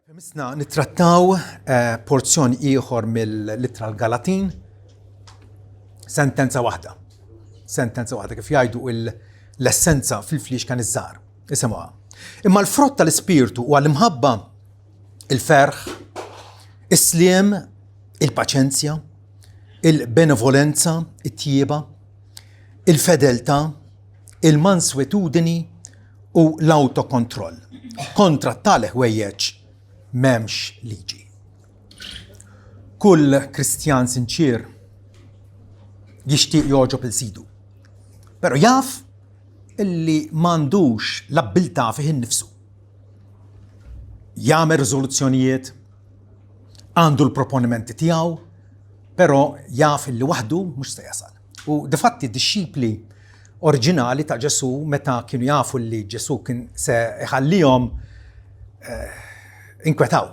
Imissna nittrattaw eh, porzjon ieħor mill-ittra l-Galatin, sentenza waħda. Sentenza waħda kif jgħidu l-essenza fil-flix kan iż-żar. Isimgħuha. Imma l-frott tal-ispirtu huwa l-imħabba, il-ferħ, is-sliem, il-paċenzja, il-benevolenza, it-tjieba, il-fedeltà, il-manswetudini u l-awtokontroll. Kontra tali ħwejjeġ m'hemmx liġi. Kull Kristjan sinċier jixtieq jogħġob il sidu. Però jaf illi m'għandux l-abbiltà fih innifsu. Jagħmel riżoluzzjonijiet, għandu l-proponimenti tiegħu, però jaf illi waħdu mhux se jasal. U difatti d-dixxipli oriġinali ta' Ġesù meta kienu jafu li Ġesù kien se iħallihom eh, inkwetaw.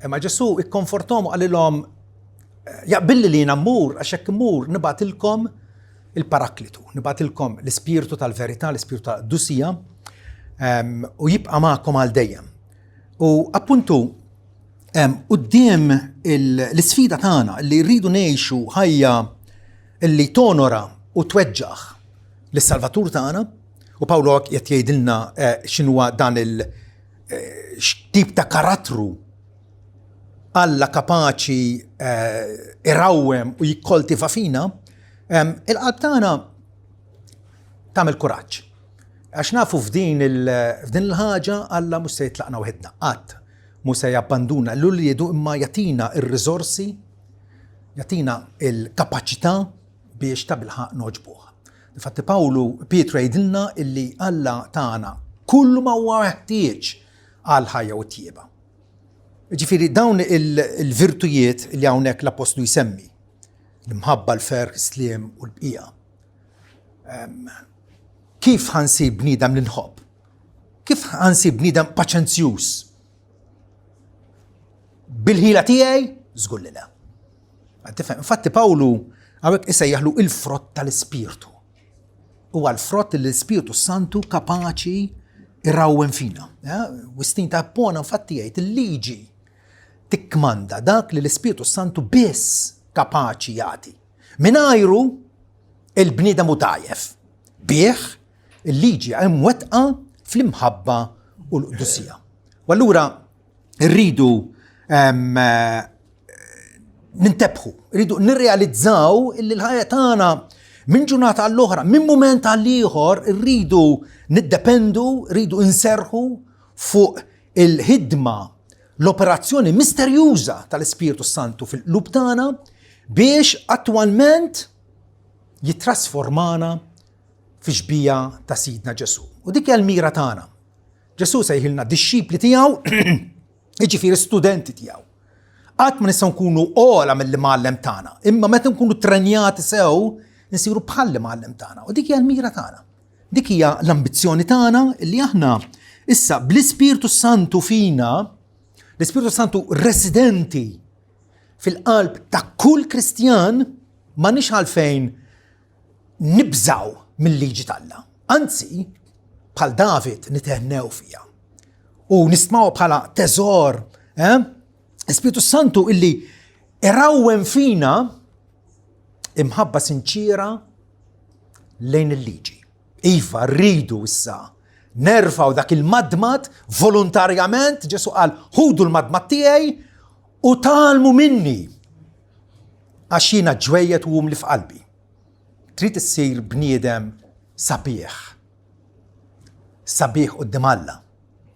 Imma Ġesù ikkonfortom u qalilhom eh, jaqbilli li jiena mmur għax hekk immur nibgħatilkom il-paraklitu, nibgħatilkom l-ispirtu tal-verità, l-ispirtu tal-qdusija ehm, u jibqa' magħkom għal dejjem. U appuntu quddiem l-isfida tagħna li rridu ngħixu ħajja li tonora u tweġġaħ lis-Salvatur tagħna, u Pawlu qed jgħidilna eh, x'inhuwa dan il eh, x'tip ta' karattru Alla kapaċi eh, irawwem u jikkoltiva fina, il-qalb tagħna tagħmel kuraġġ. Għax nafu f'din il-ħaġa Alla mhux se jitlaqna waħedna qatt mhu se jabbanduna l uliedu imma jagħtina r-riżorsi, jagħtina l-kapaċità biex tabilħaqq nogħġbuh. Infatti Pawlu Pietru jgħidilna illi Alla tagħna kull ma huwa meħtieġ għal ħajja u tjieba. Ġifieri dawn il-virtujiet li hawnhekk l-Appostlu jsemmi, l-imħabba, l-ferħ, is-sliem u l-bqija. Kif ħansib bniedem li nħobb? Kif ħansib bniedem paċenzjuż? Bil-ħila tiegħi? Żgur li le. Tifhem, infatti Pawlu hawnhekk isejjaħlu il-frott tal-Ispirtu. Huwa l-frott li l-Ispirtu Santu kapaċi irrawwem fina. Wistin ta' Ippona infatti jgħid il-liġi tikkmanda dak li l-Ispirtu Santu biss kapaċi jagħti. Mingħajru il-bniedem hu dgħajjef. Bih il-liġi hemm mwettqa fl-imħabba u l-qdusija. U allura rridu nintebħu, rridu nirrealizzaw illi l-ħajja tagħna minn ġurnata għall-oħra, minn mument għall-ieħor, rridu niddependu, rridu nserħu fuq il-ħidma, l-operazzjoni misterjuża tal-Ispirtu Santu fil-qlub tagħna biex attwalment jittrasformana fi xbija ta' Sidna Ġesu. U dik hija l-mira tagħna. Ġesu sejħilna dixxipli tiegħu, jiġifieri studenti tiegħu. Qatt ma nistgħu nkunu ogħla mill-imgħallem tagħna, imma meta nkunu trenjati sew, nsiru bħal l-imgħallem tagħna. U dik hija l-mira tagħna. Dik hija l-ambizzjoni tagħna li aħna issa bl-Ispirtu Santu fina, l-Ispirtu Santu residenti fil-qalb ta' kull Kristjan, m'għandniex għalfejn nibżgħu mill-liġi t'Alla. Anzi, bħal David nithennew fiha. U nistmaw bħala teżor, eh? Ispirtu Santu illi irawwem fina imħabba sinċira lejn il-liġi. Iva, rridu issa nerfaw dak il-madmad volontarjament, Ġesu qal, ħudu l-madmad tiegħi u talmu minni. Għax jiena ġwejjed u umli f'qalbi. Trid issir bniedem sabiħ. Sabiħ quddiem Alla.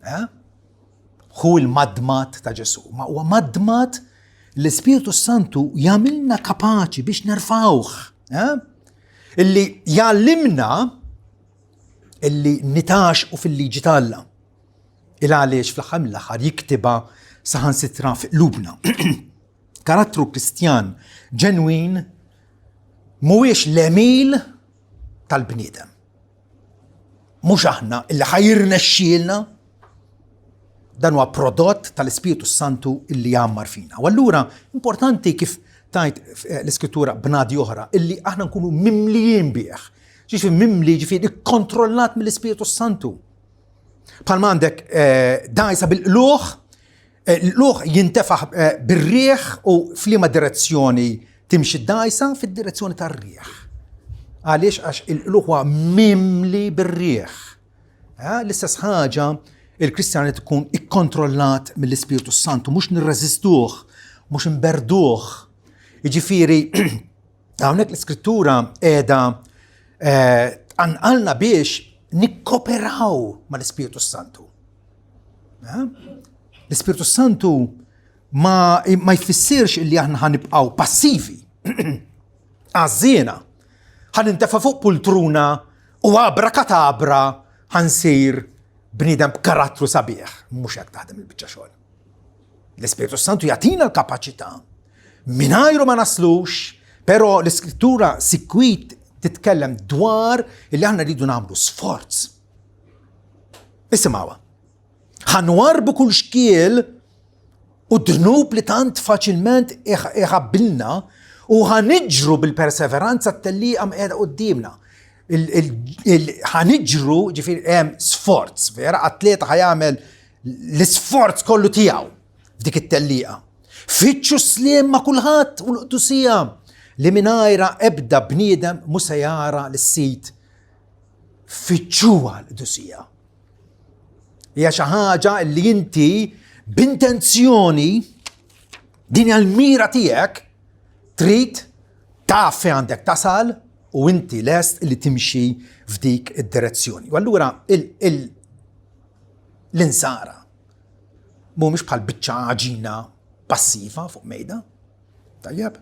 Eh? Hu l-madmad ta' Ġesu. Ma huwa madmad l-Ispirtu Santu jagħmilna kapaċi biex nerfawh. Eh? Illi jgħallimna illi nitax u fil-liġi t'Alla. Il għaliex fl-aħħar mill-aħħar jiktibha saħansitra fi qlubna. Karattru Kristjan ġenwin mhuwiex l-għemil tal-bniedem. Mhux aħna illi ħa jirnexxielna dan huwa prodott tal-Ispirtu Santu illi jgħammar fina. U allura importanti kif tajt eh, l-iskrittura b'nadi oħra illi aħna nkunu mimlijin bih. Ġifi mimli ġifi ikkontrollat mill-Ispirtu Santu. Bħalma għandek eh, dajsa bil-qluħ. Eh, l-luħ jintefaħ eh, bir-riħ u f'liema direzzjoni timxi d-dajsa fid-direzzjoni tar-riħ. Għaliex għax il-luħ huwa mimli bir-riħ. Eh, l-istess ħaġa il-Kristjan tkun ikkontrollat mill-Ispirtu Santu, mhux nirreżistuh, mhux nberduh. Jiġifieri hawnhekk l-Iskrittura qiegħda tqanqalna biex nikkoperaw mal-Ispirtu Santu. L-Ispirtu Santu ma, ma jfissirx illi aħna ħanibqgħu passivi. Għażżiena. Ħanintefa' fuq pultruna u abra katabra ħansir bniedem b'karattru sabiħ. Mhux hekk taħdem il-biċċa xogħol. L-Ispirtu Santu jagħtina l-kapaċità mingħajru ma naslux, però l-Iskrittura sikwit titkellem dwar illi aħna rridu nagħmlu sforz. Isimgħuha. Ħanwarbu kull xkiel u dnub li tant faċilment iħabbilna u ħaniġru bil-perseveranza t-tellieqa mqiegħda qudiemna. Ħaniġru ġifieri hemm sforz, vera atleta ħajamel l-isforz kollu tiegħu f'dik it-tellieqa. Fittxu sliem ma' kulħadd u l-qdusija li mingħajra ebda bniedem mhu se jara lis-Sid. Fittxuha l-qdusija. Hija xi ħaġa li inti b'intenzjoni din hija l-mira tiegħek trid taf fejn għandek tasal u inti lest li timxi f'dik id-direzzjoni. U allura l-insara mhumiex bħal biċċa għaġina passiva fuq mejda. Tajjeb.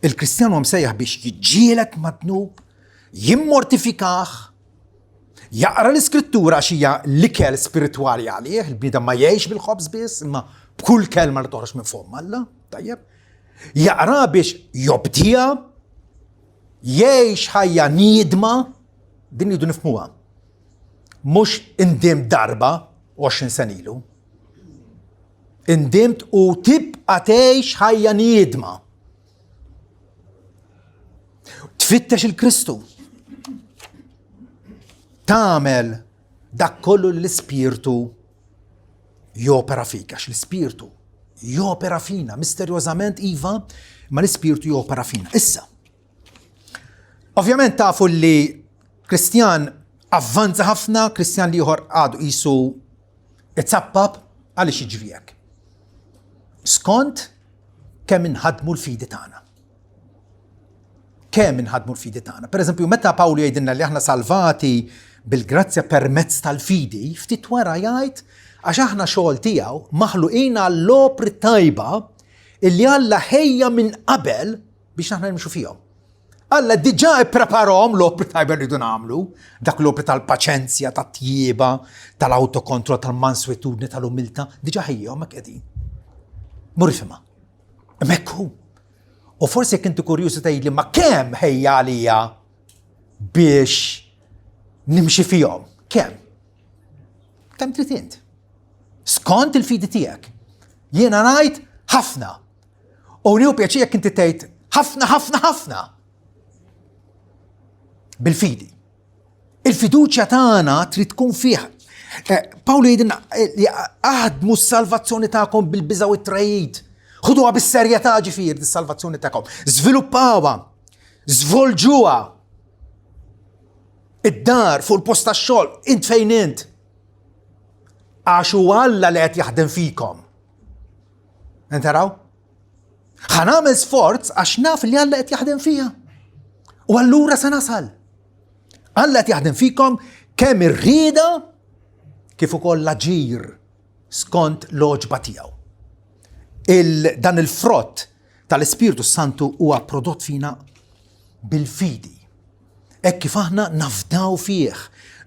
Il-Kristjan huwa msejjaħ biex jiġġieled mad-dnub, jimmortifikah, jaqra l-iskrittura għax hija l-ikel spiritwali għalih, il-bniedem ma jgħix bil-ħobż biss, imma b'kull kelma li toħroġ minn fomm Alla, tajjeb. Jaqra biex jobdija, jgħix ħajja niedma, din rridu nifhmuha. Mhux indim darba 20 sen ilu. Indimt u tibqa' tgħix ħajja niedma. Tfittex il-Kristu. Tagħmel dak kollu l-Ispirtu jopera fik, għax l-Ispirtu jopera fina, misterjożament iva, ma l-Ispirtu jopera fina. Issa, ovvjament tafu li Kristjan avvanza ħafna, Kristjan li ieħor għadu qisu Itzappap għaliex jiġri hekk? Skont kemm inħaddmu l-fidi tagħna. Kemm inħaddmu l-fidi tagħna. Per eżempju, meta Pawlu jgħidilna li aħna salvati bil-grazzja permezz tal-fidi, ftit wara jgħid għax aħna xogħol tiegħu maħluqin għall-opri tajba illi Alla ħejja minn qabel biex aħna nimxu fihom. Alla diġà ippreparahom l-opri tajba li rridu nagħmlu, dak l-opri tal-paċenzja, tat-tjieba, tal-autokontroll, tal-manswetudni, tal-umiltà, diġà ħejjihom hekk qegħdin. Mur ifhimha. Hemmhekk hu. U forsi jekk inti kurjużi tgħidli ma kemm ħejja għalija biex nimxi fihom. Kemm? Kemm trid int? Skont il-fidi tiegħek. Jiena ngħid ħafna. U nieħu pjaċir jekk inti tgħid ħafna ħafna ħafna. Bil-fidi. Il-fiduċja tagħna trid tkun fih. Eh, Pawlu jgħidilna eh, li aħdmu s-salvazzjoni tagħkom bil-biża u t-trejid. Ħuduha bis-serjetà ġifier dis-salvazzjoni tagħkom. Żviluppawha, żvolġuha. Id-dar fuq il-post tax-xogħol, int fejn int. Għax hu Alla li qed jaħdem fikom. Entaraw? Ħa nagħmel sforz għax naf li Alla qed jaħdem fija. U allura se nasal. Alla qed jaħdem fikom kemm ir-rieda kif ukoll l-aġir skont l-oġba tiegħu. Il, dan il-frott tal-Ispirtu Santu huwa prodott fina bil-fidi. Hekk kif aħna nafdaw fih.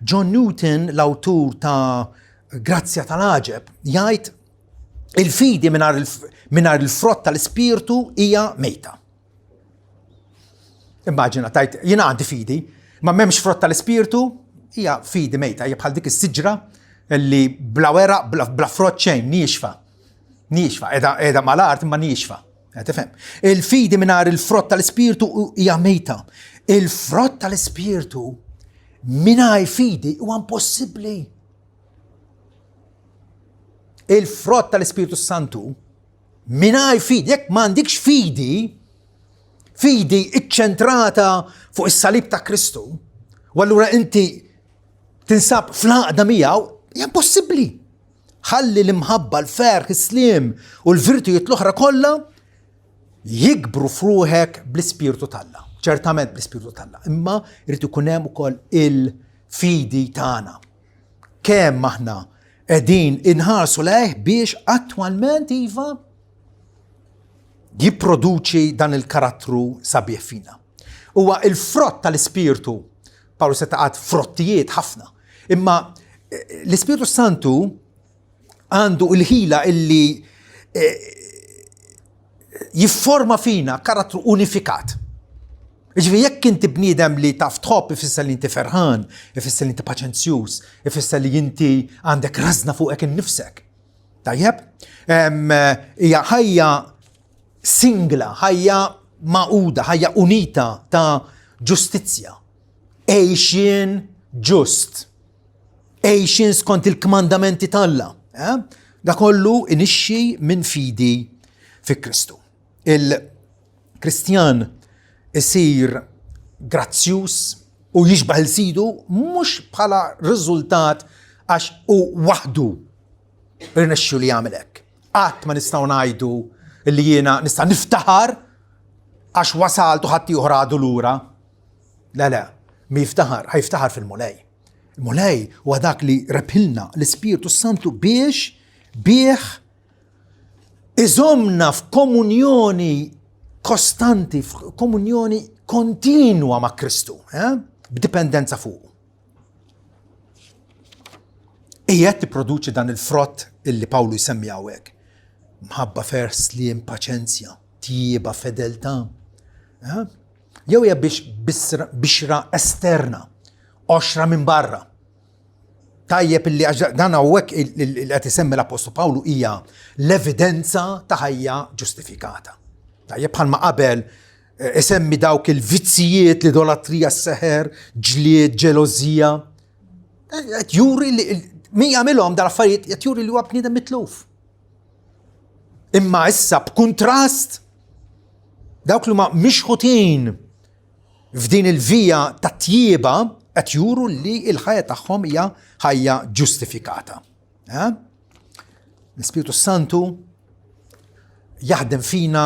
John Newton, l-awtur ta' Grazzja tal-Għaġeb, jgħid Il-fidi mingħajr il-frott tal-ispirtu hija mejta. Immaġina tajt jiena għandi fidi, ma m'hemmx frott tal-ispirtu, hija fidi mejta, hija bħal dik is-siġra li bla weraq, bla, bla frott xejn, niexfa. Niexfa, qiegħda mal-art imma niexfa. Tifhem? Il-fidi mingħajr il-frott tal-ispirtu hija mejta. Il-frott tal-ispirtu mingħajr fidi huwa impossibbli. Il-frott tal-Ispirtu Santu mingħajr fidi, jekk m'għandikx fidi, fidi iċċentrata fuq is-salib ta' Kristu, u allura inti tinsab fl-għaqda miegħu, hija impossibbli. Ħalli l-imħabba, l-ferħ, is-sliem u l-virtujiet l-oħra kollha jikbru f'ruħek bl-Ispirtu t'Alla. Ċertament bl-Ispirtu t'Alla, imma jrid ikun hemm ukoll il-fidi tagħna. Kemm aħna qegħdin inħarsu lejh biex attwalment iva jipproduċi dan il-karattru sabiħ fina. Huwa il-frott tal-Ispirtu, Pawlu seta' għad frottijiet ħafna, imma eh, l-Ispirtu Santu għandu l-ħila illi eh, jifforma fina karattru unifikat. Ġifi jekk inti bniedem li taf tħobb ifisser li inti ferħan, ifisser li inti paċenzjuż, ifisser li inti għandek rażna fuqek innifsek. Tajjeb? Hija ħajja singla, ħajja maquda, ħajja unita ta' ġustizzja. Għejxien ġust. Għejxien skont il-kmandamenti t'Alla. Eh? Da kollu inixxi minn fidi fi Kristu. Il-Kristjan isir grazzjuż u jixbaħ il-sidu mhux bħala riżultat għax u waħdu irnexxu li jagħmel hekk. Qatt ma nistgħu ngħidu li jiena nista' niftaħar għax wasalt u ħadd ieħor għadu lura. Le, le, mi jiftaħar, ħajftaħar fil-Mulej. Il-Mulej huwa dak li rebħilna l-Ispirtu Santu biex bih iżomna f'komunjoni kostanti, f'komunjoni kontinwa ma' Kristu, eh? b'dipendenza fuq. Qiegħed tipproduċi dan il-frott illi Pawlu jsemmi hawnhekk. Mħabba, ferħ, sliem, paċenzja, tjieba, fedeltà. Eh? Jew hija biex bixra esterna, qoxra minn barra. Tajjeb illi dan hawnhekk li qed isemmi l-Appostlu Pawlu hija l-evidenza ta' ħajja ġustifikata. Tajjeb bħalma qabel eh, isemmi dawk il-vizzijiet, l-idolatrija, s-seħer, ġlied, ġelożija. Eh, qed juri li min jagħmilhom dal-affarijiet qed juri li huwa bniedem mitluf. Imma issa b'kuntrast dawk li huma mixħutin f'din il-vija ta' tjieba qed juru li l-ħajja tagħhom hija ħajja ġustifikata. Eh? L-Ispirtu Santu jaħdem fina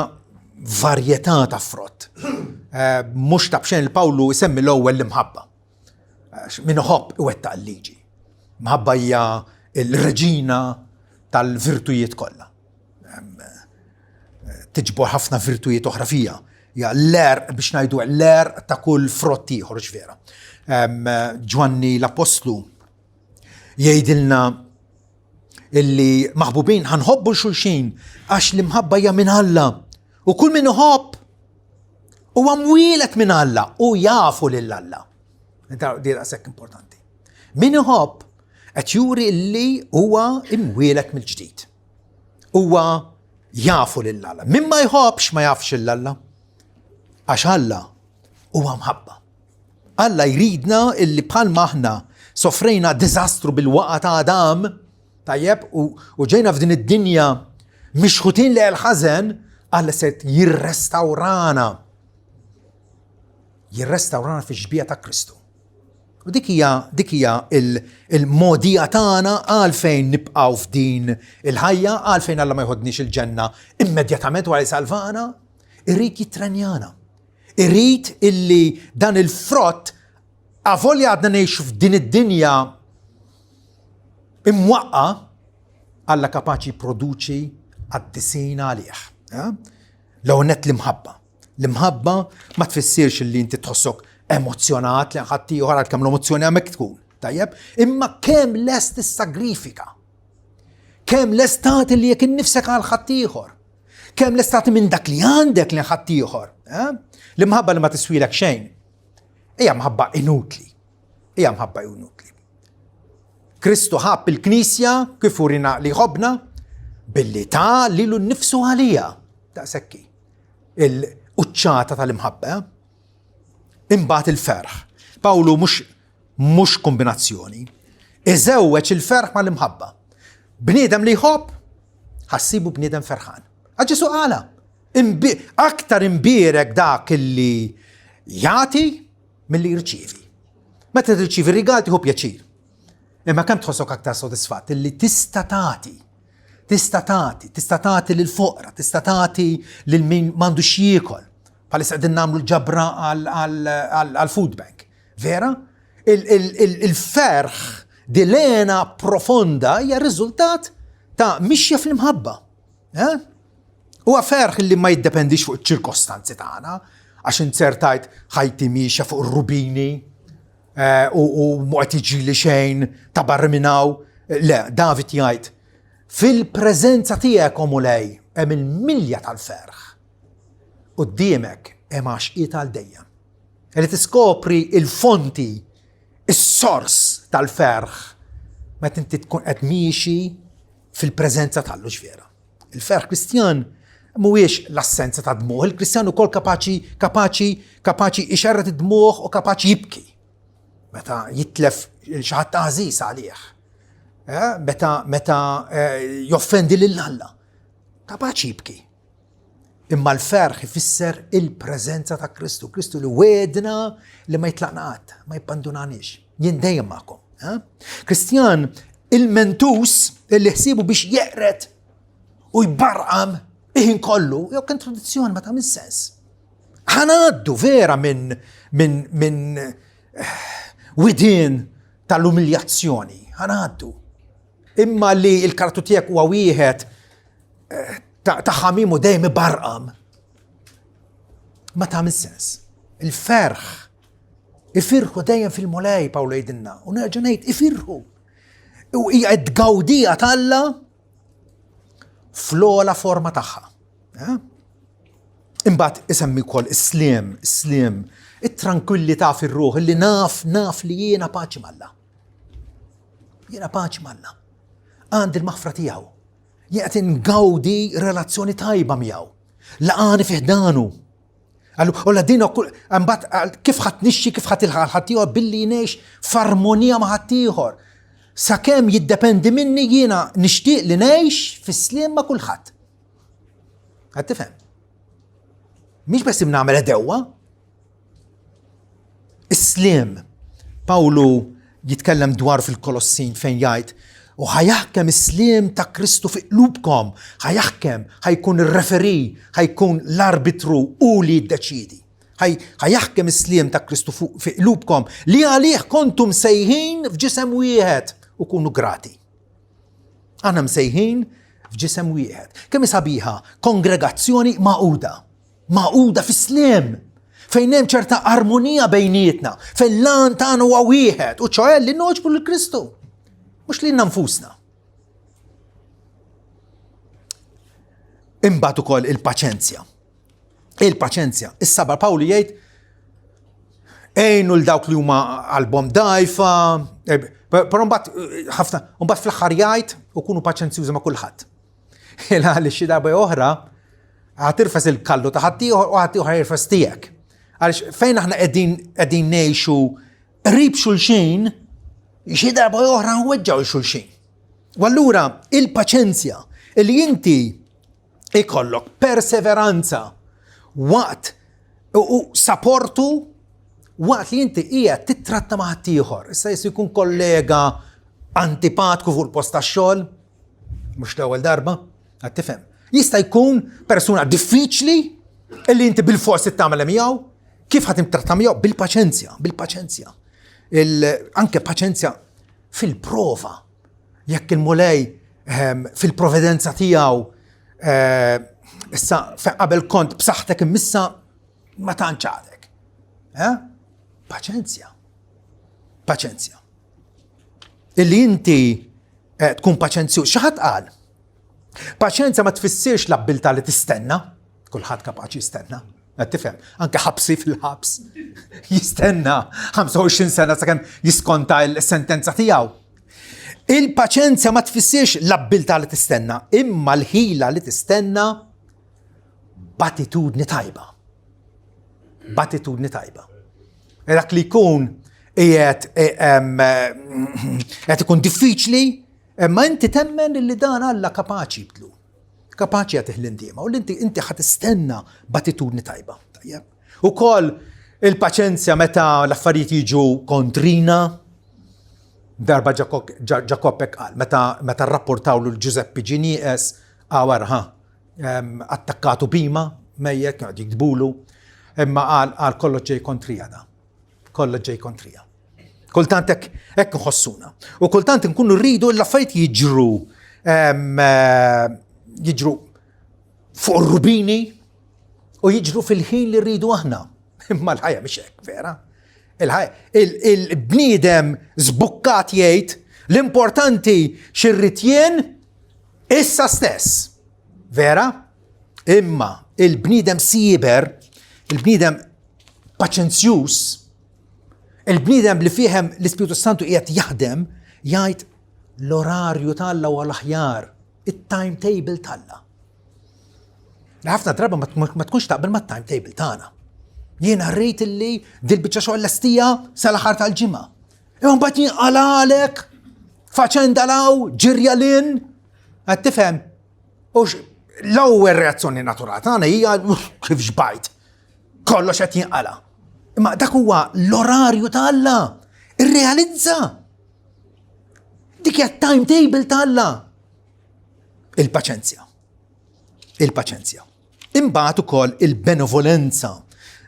varjetà ta' frott. Eh, mhux ta' bxejn il-Pawlu jsemmi l-ewwel l-imħabba. Min iħobb iwettaq il-liġi. Mħabba hija l-reġina tal-virtujiet kollha. Tiġbor ħafna virtujiet oħra fija. Ja l-erq biex ngħidu l-erq ta' kull frott ieħor vera. Ġwanni l-Apostlu jgħidilna illi maħbubin ħanħobbu xulxin għax l-imħabba hija minn Alla. U kull min iħobb huwa mwielet minn Alla u jafu lil Alla. Di daqshekk importanti. Min iħobb qed juri li huwa imwieled mill-ġdid. Huwa jafu lil Alla. Min ma jħobbx ma jafx lil Alla. Għax Alla huwa mħabba. Alla jridna illi bħalma aħna sofrejna diżastru bil-waqa ta' Adam, tajjeb, u ġejna f'din id-dinja mixħutin li l-ħażen, Alla se jirrestawrana. Jirrestawrana fi xbija ta' Kristu. U dik hija dik hija il-mogħdija tagħna għalfejn nibqgħu f'din il-ħajja, għalfejn Alla ma jħodniex il-ġenna immedjatament wara li salvana, irid jittrenjana. Irid illi dan il-frott avolja għadna ngħixu f'din id-dinja imwaqqa, Alla kapaċi jipproduċi qaddisin għalih. Eh? L-ewwel nett l-imħabba. L-imħabba ma tfissirx li inti tħossok emozzjonat li ħadd ieħor għalkemm l-emozzjoni hemmhekk tkun. Tajjeb, imma kemm lest tissagrifika. Kemm lest tagħti li jekk innifsek għal ħadd ieħor. Kemm lest tagħti minn dak li għandek li ħadd ieħor. Eh? L-imħabba li ma tiswilek xejn. Hija mħabba inutli. Hija mħabba inutli. Kristu ħabb il-Knisja kif urina li jħobbna billi ta lilu nnifsu għalija. Daqshekk il-quċċata tal-imħabba. Eh? Imbagħad il-ferħ. Pawlu mhux mhux kombinazzjoni. Iżewweġ il-ferħ mal-imħabba. Bniedem li jħobb, ħassibu bniedem ferħan. Għax Ġesu qala, aktar imbierek dak illi jagħti milli jirċievi. Meta tirċievi rigal tieħu pjaċir. Imma kemm tħossok aktar sodisfatt illi tista' tagħti. Tista' tagħti, tista' tagħti lil foqra, tista' tagħti lil min m'għandux jiekol. Bħalissa qegħdin nagħmlu l-ġabra għal-food bank. Vera? Il-ferħ dilena profonda hija riżultat ta' mixja fl-imħabba. Eh? Huwa ferħ li ma jiddependix fuq iċ-ċirkostanzi tagħna, għax inzertajt ħajti mixja fuq ir-rubini eh, u mhu qed jiġili xejn ta' barra minn hawn. Le, David jgħid, fil-preżenza tiegħek o Mulej hemm il-milja tal-ferħ. Quddiemek hemm għaxqiet għal dejjem. Li tiskopri il-fonti, is-sors tal-ferħ meta inti tkun qed miexi fil-preżenza t'Alla vera. Il-ferħ Kristjan mhuwiex l-assenza ta' dmuħ, il-Kristjan ukoll kapaċi kapaċi kapaċi ixerret id-dmuħ u kapaċi jibki. Meta jitlef xi ħadd għażiż għalih. Eh, meta meta eh, joffendi lil Alla. Kapaċi jibki. Imma l-ferħ ifisser il-preżenza ta' Kristu, Kristu li wedna li ma jitlaqna qatt, ma jibbandunanix. Jien dejjem magħkom. Eh? Kristjan il-mentus li ħsiebu biex jeqret u jbarqam iħin kollu, jew kien tradizzjoni ma tagħmel sens. Ħanaddu vera minn minn minn eh, widien tal-umiljazzjoni, ħanaddu. Imma li l-kartu tiegħek huwa wieħed eh, ta' ħamim u dejjem ibarqam. Ma tagħmel sens. Il-ferħ ifirħu dejjem fil-Mulej Pawlu jgħidilna u nerġa' ngħid ifirħu. U hija t-tgawdija t'Alla fl-ogħla forma tagħha. Eh? Imbagħad isemmi wkoll is-sliem, is-sliem, it-tranquillità fir-ruħ li naf, naf li jiena paċi m'Alla. Jiena paċi m'Alla. Għandi l-maħfra tiegħu. Jien qed ingawdi relazzjoni tajba miegħu. Laqani fi ħdanu. Għallu, u la dina kull, mbagħad kif ħadd nixxi, kif ħadd ilħaq ħaddieħor billi ngħix f'armonija ma' ħaddieħor. Sakemm jiddependi minni jiena nixtieq li ngħix fis-sliem ma' kulħadd. Qed tifhem? Mhix biss nagħmel edewwa, Is-sliem. Pawlu jitkellem dwar fil-Kolossin fejn jgħid u ħajaħkem is-sliem ta' Kristu fi qlubkom, ħajaħkem, ħajkun ir-referee, ħajkun l-arbitru u li jiddeċidi. Ħajaħkem is-sliem ta' Kristu fi qlubkom li għalih kontu msejħin f'ġisem wieħed u kunu grati. Aħna msejħin f'ġisem wieħed. Kemm sabiħa kongregazzjoni magħquda. Magħquda fis-sliem, fejn hemm ċerta armonija bejnietna, fejn l-għan tagħna huwa wieħed, u ċoè li noġbu lil Kristu, mhux lilna nfusna. Imbagħad ukoll il-paċenzja. Il-paċenzja. Is-sabar Pawlu jgħid għejnu l dawk li huma qalbhom dajfa, eh, però mbagħad eh, ħafna, mbagħad fl-aħħar jgħid u kunu paċenzjużi ma' kulħadd. Għaliex xi darba oħra Ħa tirfes il-kallu ta' ħaddieħor u ħaddieħor jirfes tiegħek. Għaliex fejn aħna qegħdin qegħdin ngħixu qrib xulxin, xi darba oħra nweġġgħu xulxin. U allura il-paċenzja li inti ikollok perseveranza waqt u saportu waqt li inti qiegħed titratta ma' ħaddieħor. Issa jista' jkun kollega antipatku fuq il-post tax-xogħol, mhux l-ewwel darba, qed tifhem. Jista' jkun persuna diffiċli illi inti bil-fors tagħmel miegħu, kif ħadd tratta miegħu bil-paċenzja, bil-paċenzja. Anke paċenzja fil-prova. Jekk il-Mulej ehm, fil-providenza tiegħu eh, issa qabel kont b'saħħtek immissa ma tantx għadek. Eh? Paċenzja. Paċenzja. Illi inti eh, tkun paċenzjuż. Xi ħadd qal. Paċenza ma tfissirx l-abbiltà li tistenna, kulħadd kapaċi jistenna. Qed tifhem, anke ħabsi fil-ħabs jistenna 25 sena sakemm jiskonta l-sentenza tiegħu. Il-paċenzja ma tfissirx l-abbiltà li tistenna, imma l-ħila li tistenna b'attitudni tajba. B'attitudni tajba. E dak li jkun qiegħed e, qed ikun diffiċli, Imma inti temmen li dan Alla kapaċi jibdlu. Kapaċi jagħtih l-indiema u li inti inti ħa tistenna b'attitudni tajba. Tajjeb. Ukoll il-paċenzja meta l-affarijiet jiġu kontrina, darba Ġakobb hekk qal, meta meta rrapportawlu l-Ġużeppi ġie nieqes, għawar ha, attakkatu bima, mejjet, kienu jiktbulu, imma qal qal kollox ġej kontrija da. Kollox ġej kontrija. Kultant hekk hekk nħossuna. U kultant nkunu rridu l-affarijiet jiġru eh, jiġru fuq ir-rubini u jiġru fil-ħin li rridu aħna. Imma l-ħajja mhix hekk, vera. Il-bniedem żbukkat jgħid l-importanti xirrid jien issa stess. Vera? Imma il-bniedem sieber, il-bniedem paċenzjuż, il-bniedem li fihem l-Ispiritu Santu qiegħed jaħdem, jgħid l-orarju t'Alla huwa l-aħjar, it-timetable t'Alla. Ħafna drabi ma tkunx taqbel mat-timetable tagħna. Jiena rrid illi dil-biċċa xogħol lestija sal-aħħar tal-ġimgħa. Imma mbagħad jinqalalek faċenda law, ġirja lin, qed tifhem. U l-ewwel reazzjoni naturali tagħna hija kif xbajt. Kollox qed jinqala. Imma dak huwa l-orarju ta' Alla. Irrealizza. Dik hija timetable ta' Alla. Il-paċenzja. Il-paċenzja. Imbagħad ukoll il-benevolenza,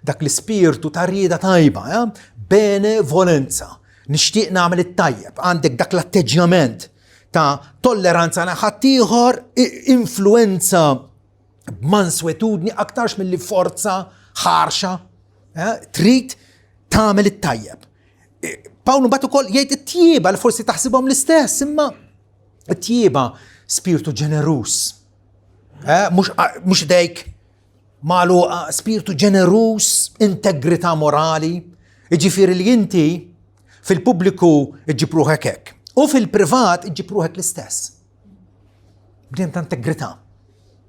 dak l-ispirtu ta' rieda tajba, eh? benevolenza. Nixtieq nagħmel it-tajjeb, għandek dak l-atteġġjament ta' tolleranza għal ħaddieħor, influenza b'manswetudni aktarx milli forza ħarxa, eh? trid tagħmel it-tajjeb. Pawlu mbagħad ukoll jgħid it-tjieba li forsi taħsibhom l-istess, imma it-tjieba spirtu ġeneruż. Eh, mhux dejk magħluqa, spirtu ġeneruż, integrità morali, jiġifieri li inti fil-pubbliku ġġib ruħek hekk u fil-privat iġġib ruħek l-istess. Bniedem ta' integrità.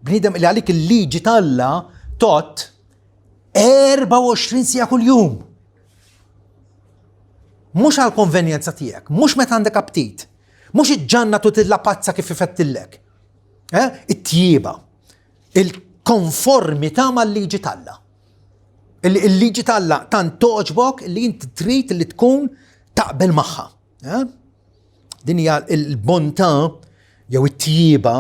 Bniedem li għalik il-liġi t'Alla tot 24 sija kuljum. Mhux għal konvenjenza tiegħek, mhux meta għandek aptit, mhux iġġanna tu tilla pazza kif ifettillek. Eh? It-tjieba, il-konformità mal-liġi t'Alla. Il-liġi t'Alla tant toġbok li inti trid li tkun taqbel magħha. Eh? Din hija l-bontà jew it-tjieba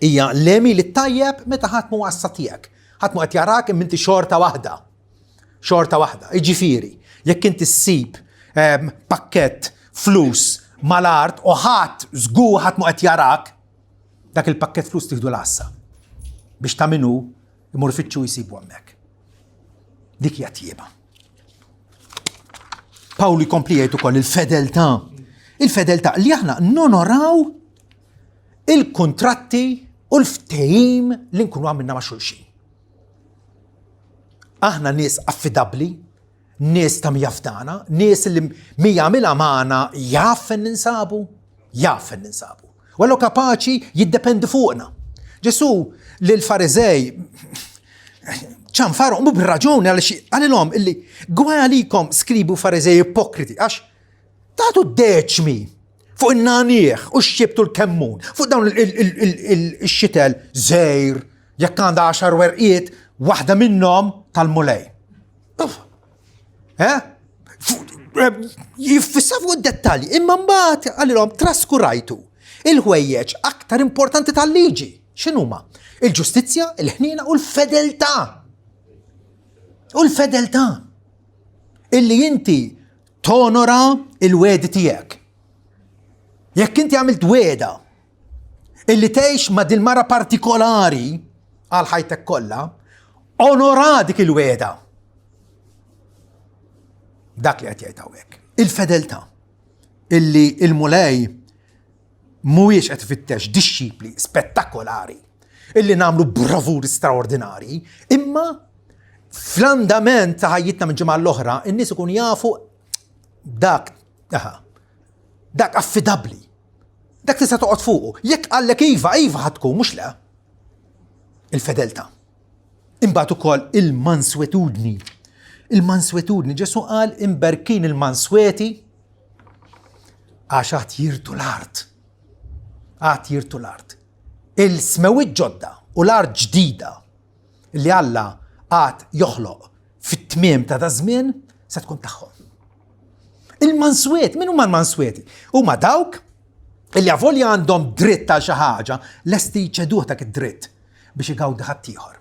hija l-għemil it-tajjeb meta ħadd mhu għassa tiegħek. Ħadd mhu qed jarak imma inti xorta waħda. Xorta waħda. Jiġifieri, jekk inti ssib ehm, pakkett flus mal-art u ħadd żgur ħadd mhu qed jarak, dak il-pakkett flus tieħdu l-għassa biex ta' minnu imur fitxu jsibu hemmhekk. Dik hija tjieba. Pawlu jkompli jgħid ukoll il-fedeltà. Il-fedeltà li aħna nonoraw il-kuntratti u l-ftehim li nkunu għamilna ma' xulxin. Aħna nies affidabbli, nies ta' jafdana, nies li mi jagħmilha magħna jaf fejn ninsabu, jaf fejn ninsabu. U allura kapaċi jiddependi fuqna. Ġesu lil fariżej ċanfarhom u bir-raġuni għaliex qalilhom illi gwaj għalikom skribu fariżej ipokriti għax tagħtu deċmi fuq in-nagħniegħ u x-xibtu l-kemmun, fuq dawn il-xitel żejr, jekk għandha għaxar werqiet, waħda minnhom tal-mulej. Eh? Jiffissa fuq id-dettalji, imma mbagħad qalilhom traskurajtu il-ħwejjeġ aktar importanti tal-liġi. X'inhuma? Il-ġustizzja, il-ħniena u l-fedeltà. U l-fedeltà. Illi inti tonora il-wegħdi tiegħek. Jekk inti għamilt wegħda illi tgħix ma' dil-mara partikolari għal ħajtek kollha, onora dik il-wegħda. Dak li qed jgħid hawnhekk. Il-fedeltà illi il-Mulej mhuwiex qed ifittex dixxipli spettakolari illi nagħmlu bravuri straordinari, imma fl-andament ta' ħajjitna minn ġimgħa l-oħra, in-nies ikun jafu dak, aha, dak affidabbli. Dak tista' toqgħod fuqu. Jekk qallek iva, iva ħa tkun, mhux le. Il-fedeltà. Imbagħad ukoll il-manswetudni. Il-manswetudni, Ġesu qal imberkin il-mansweti għax għad jirtu l-art. Għad jirtu l-art. Il-smewwiet ġodda u l-art ġdida li Alla għad joħloq fit-tmiem ta' daż-żmien se tkun tagħhom. Il-manswiet, min huma l-manswieti? Huma dawk illi avolja għandhom dritt għal xi ħaġa, lesti jċeduh dak id-dritt biex igawdi ħaddieħor.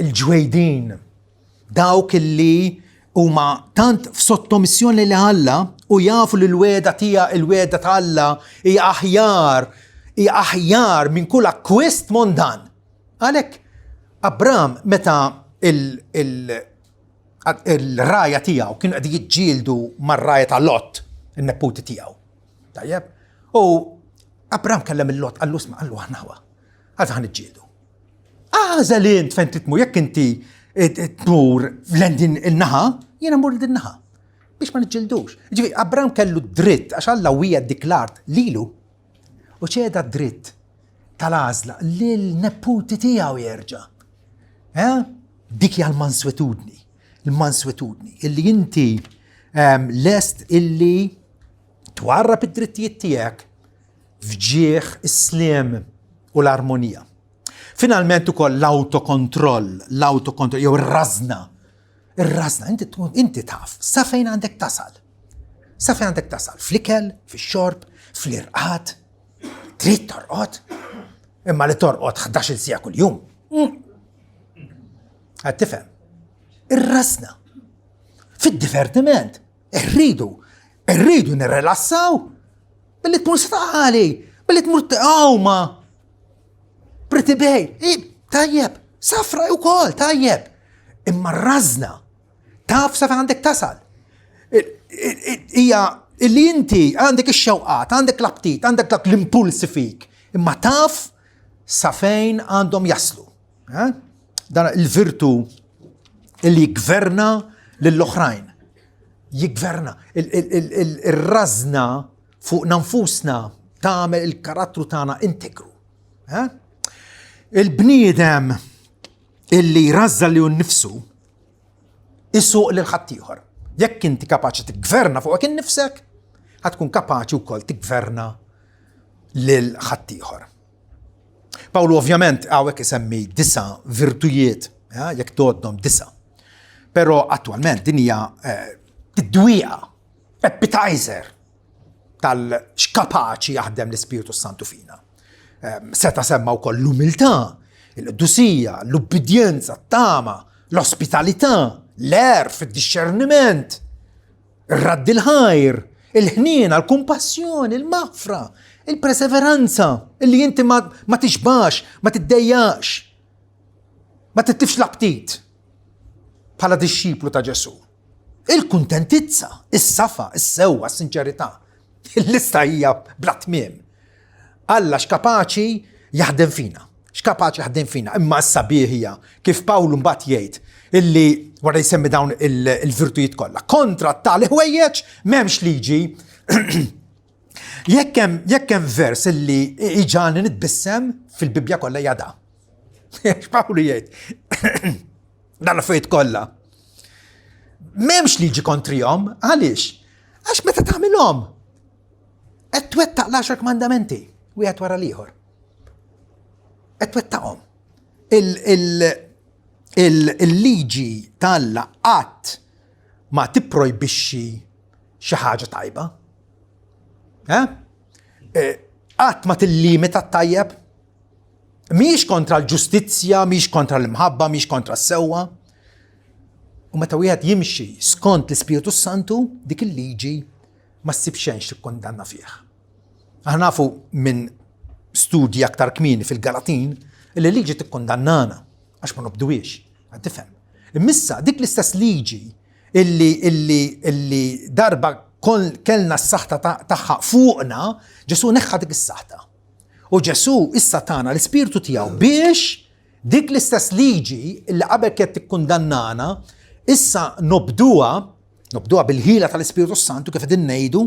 Il-ġwejdin, dawk illi huma tant f'sottomissjoni li Alla u jafu li l-wegħda tiegħek il-wegħda ta' Alla hija aħjar, hija aħjar minn kull akkwist mondan. Għalhekk Abram meta il-raja tiegħu kienu qed jiġġieldu mar-raja ta' Lot, in-neputi tiegħu. Tajjeb? U Abram kellem il-Lot qallu isma' qallu aħna ħwa. Għalfejn ħa niġġieldu. Għażel int fejn trid tmur, jekk inti tmur lejn din il-naħa, jiena mmur din naħa. Biex ma niġġildux. Ġifieri Abram kellu dritt għax Alla wiegħed dik l-art lilu u ċeda dritt tal-għażla lil neputi tiegħu jerġa'. Eh? Dik hija l-manswetudni, il-manswetudni, illi inti ehm, lest illi twarrab id-drittijiet tiegħek f'ġieħ is-sliem u l-armonija. Finalment ukoll l-autokontroll, l-autokontroll jew ir-rażna. Ir-rażna, inti tkun inti taf sa fejn għandek tasal. Sa fejn għandek tasal fl-ikel, fix-xorb, fl-irqad. Trid torqod. Imma li torqod 11-il siegħa kuljum. Qed tifhem? Ir-rażna. Fid-divertiment, irridu, irridu nirrelassaw billi tmur saqali, billi tmur tqawma. Pretty Bay, tajjeb, safra u kol, tajjeb. Imma r-razna, taf sa għandek tasal. Ija, illi inti għandek ix-xewqat, għandek l-aptit, għandek dak l-impulsi fik, imma taf sa fejn għandhom jaslu. Eh? Dan il-virtu illi jgverna lill-oħrajn. Jigverna. Il-razna fuq nfusna tagħmel il-karattru tagħna integru. Eh? Il-bniedem illi jrażża li nnifsu isuq lil ħaddieħor. Jekk inti kapaċi tiggverna fuqek innifsek, ħatkun kapaċi wkoll tiggverna lil ħaddieħor. Pawlu ovvjament hawnhekk isemmi disa virtujiet, eh, jekk tgħoddhom disa. Però attwalment din hija eh, tidwieqa, appetizer tal-x'kapaċi jaħdem l-Ispirtu Santu fina. Ehm, seta semma wkoll l-umiltà, il-qdusija, l-ubbidjenza, t-tama, l-ospitalità, l-erf, id-discerniment, ir-radd il-ħajr, il-ħniena, l-kumpassjoni, il-maħfra, il-perseveranza, illi inti ma, ma tixbax, ma tiddejjax, ma titlifx l-aptit bħala dixxiplu ta' Ġesù. Il-kuntentizza, is-safa, is-sewwa, is-sinċerità. Il-lista hija bla tmiem. Alla x'kapaċi jaħdem fina. X'kapaċi jaħdem fina. Imma s-sabiħ hija kif Pawlu mbagħad jgħid illi wara jsemmi dawn il-virtujiet kollha. Kontra tali ħwejjeġ m'hemmx liġi. Jekk hemm jekk hemm vers illi iġani nitbissem fil-Bibbja kollha hija da. X'Pawlu jgħid? Dan l-affarijiet kollha. M'hemmx liġi kontrihom, għaliex? Għax meta tagħmilhom qed twettaq l-għaxar kmandamenti wieħed wara l-ieħor. Qed twettaqhom. Il-liġi t'Alla qatt ma tipprojbixxi xi ħaġa tajba. Eh? eh qatt ma tillimita t-tajjeb. Mhijiex kontra l-ġustizzja, mhijiex kontra l-imħabba, mhijiex kontra s-sewwa. U meta wieħed jimxi skont l-Ispirtu Santu, dik il-liġi ma ssib xejn x'tikkundanna fih. Aħna nafu minn studji aktar kmieni fil-Galatin li liġi tikkundannana għax ma nobduwiex, għad tifhem. Immissa dik l-istess liġi illi illi illi darba kellna s-saħta tagħha fuqna, Ġesu neħħa dik is-saħta. U Ġesu issa tana l-ispirtu tiegħu biex dik l-istess liġi li qabel kienet tikkundannana, issa nobduha Nobduha bil-ħila tal-Ispirtu Santu kif qegħdin ngħidu.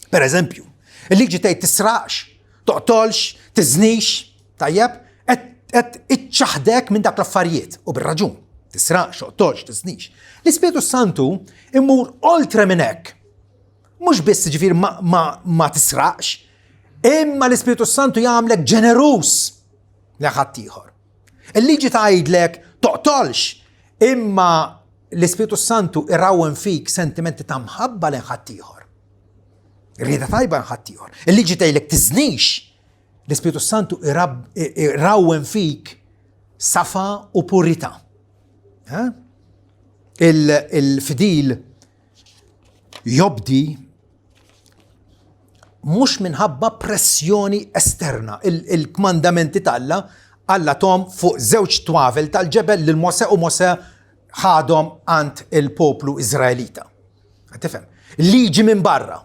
Per eżempju, il-liġi tgħid tisraqx, toqtolx, tiżnix, tajjeb, qed iċċaħdek minn dak l-affarijiet u bir-raġun. Tisraqx, toqtolx, tiżnix. L-Ispirtu Santu imur oltre minn hekk. Mhux biss ġifier ma, ma, ma tisraqx, Imma l-Ispirtu Santu jagħmlek ġeneruż li ħaddieħor. Il-liġi tgħidlek toqtolx, imma l-Ispirtu Santu irawwem fik sentimenti ta' mħabba lejn ħaddieħor. Rieda tajba lejn ħaddieħor. Il-liġi tgħidlek tiżnix. L-Ispirtu Santu irawwem fik safa u purità. Il-fidil jobdi mhux minħabba pressjoni esterna. Il-kmandamenti t'Alla Alla tom fuq żewġ twavel tal-ġebel lil Mosè u Mosè ħadhom għand il-poplu Iżraelita. Tifhem? Liġi minn barra.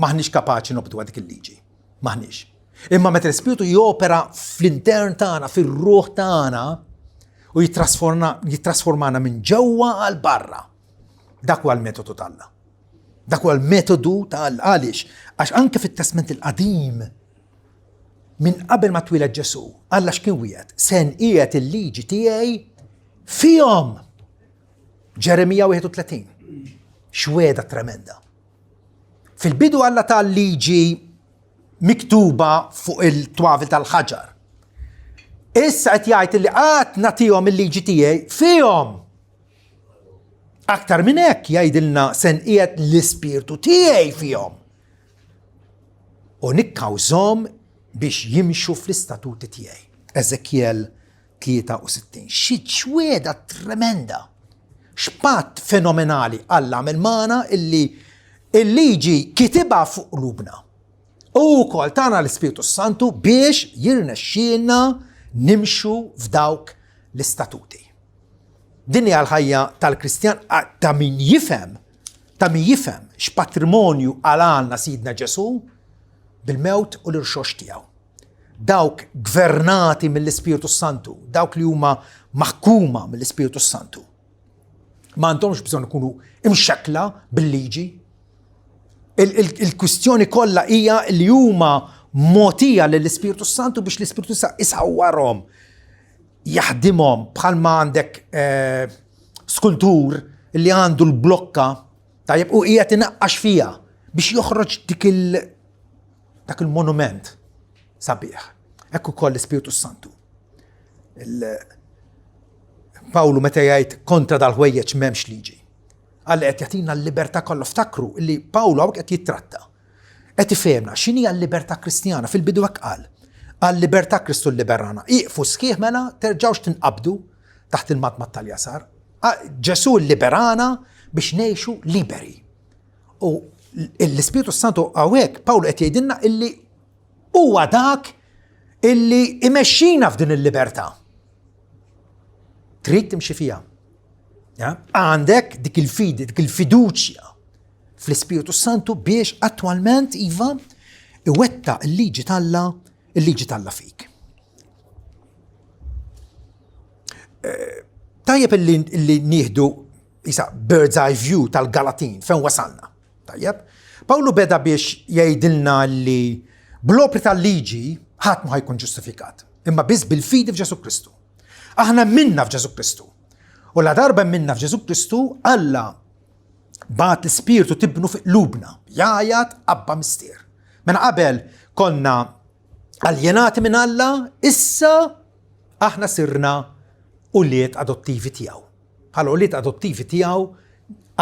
Maħniex kapaċi nobdu dik il-liġi. Maħniex. Imma meta l-Ispirtu jopera fl-intern tagħna, fir-ruħ tagħna, u jittrasformana minn ġewwa għal barra. Dak huwa l-metodu t'Alla. Dak huwa l-metodu ta' Alla. Għaliex? Għax anke fit-Testment il-Qadim, minn qabel ma twieled Ġesù, Alla x'kien wiegħed? Se nqiegħed il-liġi tiegħi fihom. Ġeremija 31. X'wegħda tremenda. Fil-bidu Alla ta liġi miktuba fuq il-twavel tal-ħaġar. Issa qed jgħid li qatt nagħtihom il-liġi tiegħi fihom. Aktar minn hekk jgħidilna se nqiegħed l-ispirtu tiegħi fihom. U nikkawżhom biex jimxu fl-istatuti tiegħi. Ezekiel 63. Xi ċwieda tremenda! X'patt fenomenali Alla għamel magħna illi il-liġi kitibha fuq qlubna. U wkoll tana l-Ispirtu Santu biex jirnexxielna nimxu f'dawk l-istatuti. Din hija l-ħajja tal-Kristjan ta' min jifhem, ta' min jifhem x'patrimonju għalalna Sidna Ġesù bil-mewt u l-irxoxt tiegħu. Dawk gvernati mill-Ispirtu Santu, dawk li huma maħkuma mill-Ispirtu Santu. Ma għandhomx bżonn ikunu imxekkla bil-liġi. Il-kwistjoni kollha hija li huma mogħtija lill-Ispirtu Santu biex l-Ispirtu Santu isawwarhom jaħdimhom bħalma għandek eh, skultur li għandu l-blokka tajjeb u qiegħed inaqqax fiha biex joħroġ dik il dak il-monument sabiħ. Hekk ukoll l-Ispirtu Santu. Pawlu meta jgħid kontra dal-ħwejjeġ m'hemmx liġi. Alla qed jagħtina l-libertà kollha ftakru li Pawlu hawnhekk qed jittratta. Qed ifehmna x'inhi l-libertà Kristjana fil-bidu hekk qal. Għal-libertà Kristu lliberana. Ieqfu sħiħ mela terġgħux tinqabdu taħt il-madmad tal-jasar. Ġesù lliberana biex ngħixu liberi. U l-Ispirtu Santu hawnhekk Pawlu qed jgħidilna illi huwa dak illi imexxina f'din il-libertà. Trid timxi fiha. Għandek dik il-fidi, dik il-fiduċja fl-Ispirtu Santu biex attwalment iva iwetta il-liġi t'Alla, il-liġi t'Alla fik. Eh, tajjeb illi nieħdu isa bird's eye view tal-Galatin fejn wasalna. Tajjeb? Pawlu beda biex jgħidilna li bl-opri tal-liġi ħadd ma ħajkun ġustifikat, imma biss bil-fidi f'Ġesu Kristu. Aħna minna f'Ġesu Kristu. U la darba minna f'Ġesu Kristu, Alla Bagħat l-Ispirtu tibnu fi qlubna, jgħajat Abba Mistier. Mela qabel konna aljenati minn Alla, issa aħna sirna ulied adottivi tiegħu. Bħala ulied adottivi tiegħu,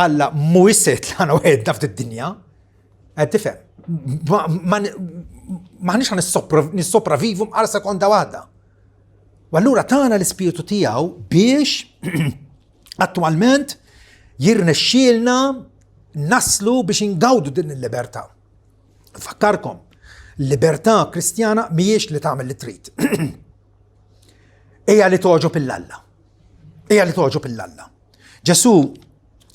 Alla mhuwiex se jitlaqna waħedna f'did-dinja. Qed tifhem? M'aħniex ħa nissopravivu mqar sekonda waħda. U allura tana l-ispirtu tiegħu biex Attwalment jirnexxielna naslu biex ingawdu din il-libertà. Fakkarkom, libertà kristjana mhijiex li tagħmel li trid. Ejja li toġob il-Alla. Ejja li toġob il-Alla. Ġesu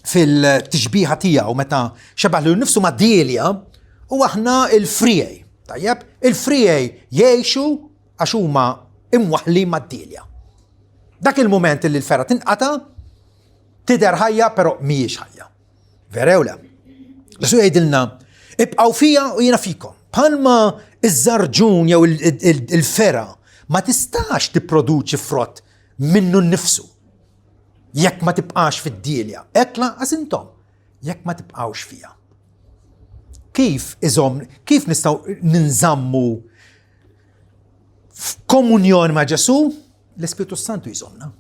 fil-tixbiħa tiegħu meta xebaħ li nifsu ma' dielja u aħna il-frijej. Tajjeb, il-frijej jgħixu għax huma imwaħħlin mad-dielja. Dak il-mument li l-fergħa tinqata' tidher ħajja però mhijiex ħajja. Vera jew le? Ġesu jgħidilna, ibqgħu fija u jiena fikom. Bħalma iż-żarġun jew il-fergħa ma tistax tipproduċi frott minnu nnifsu jekk ma tibqax fid-dielja. Hekk lanqas intom jekk ma tibqgħux fija. Kif iżomm, kif nistgħu ninżammu f'komunjoni ma' Ġesù? L-Ispirtu Santu jżommna.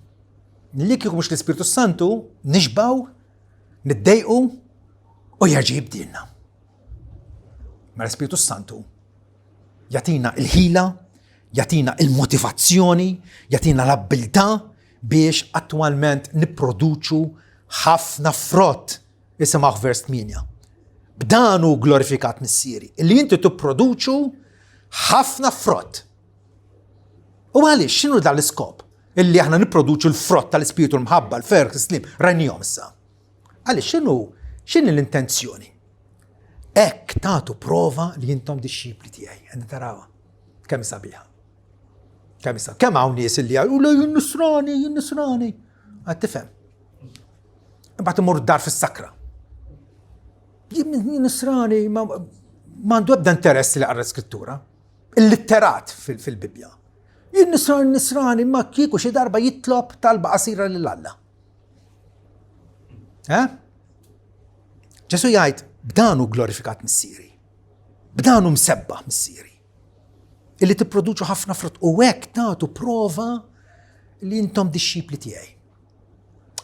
Li kieku mhux l-Ispirtu Santu nixbaw, niddejqu u jerġa' jibdilna. Ma l-Ispirtu Santu jagħtina l-ħila, jagħtina il-motivazzjoni, jagħtina l-abbiltà biex attwalment nipproduċu ħafna frott. Isimgħu vers 8. B'dan hu glorifikat missieri, li inti tipproduċu ħafna frott. U għaliex x'inhu dan l-iskop? Illi aħna nipproduċu l-frott tal-ispirtu l-mħabba, l-ferħ, is-slim, rajnihom issa. Għaliex x'inhu x'inhi l-intenzjoni? Hekk tagħtu prova li intom dixxipli tiegħi, qed tarawha. Kemm sabiħa. Kemm sa, kemm hawn nies li jgħidu le jien nisrani, jien nisrani. Għad tifhem. Imbagħad imur dar fis-sakra. Jien nisrani ma għandu ebda interess li qara skrittura. Illitterat fil-Bibbja. Jien nisrani nisrani ma kieku xi darba jitlob talba qasira lil Alla. Eh? Ġesu jgħid b'dan hu glorifikat missieri. B'dan hu msebbaħ missieri. Illi tipproduċu ħafna frott u hekk tagħtu prova li intom dixxipli tiegħi.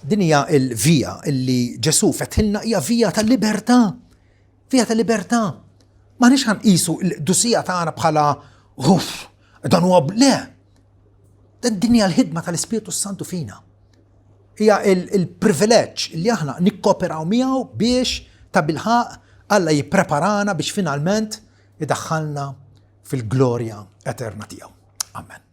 Din hija l-vija illi Ġesu fetħilna hija vija ta' libertà. Vija ta' libertà. Ma nix ħanqisu l-qdusija tagħna bħala uff, dan huwa le. Din hija l-ħidma tal-Ispirtu Santu fina. Hija il-privileġġ li aħna nikkoperaw miegħu biex ta' bilħaq Alla jippreparana biex finalment idaħħalna fil-glorja eterna tiegħu. Amen.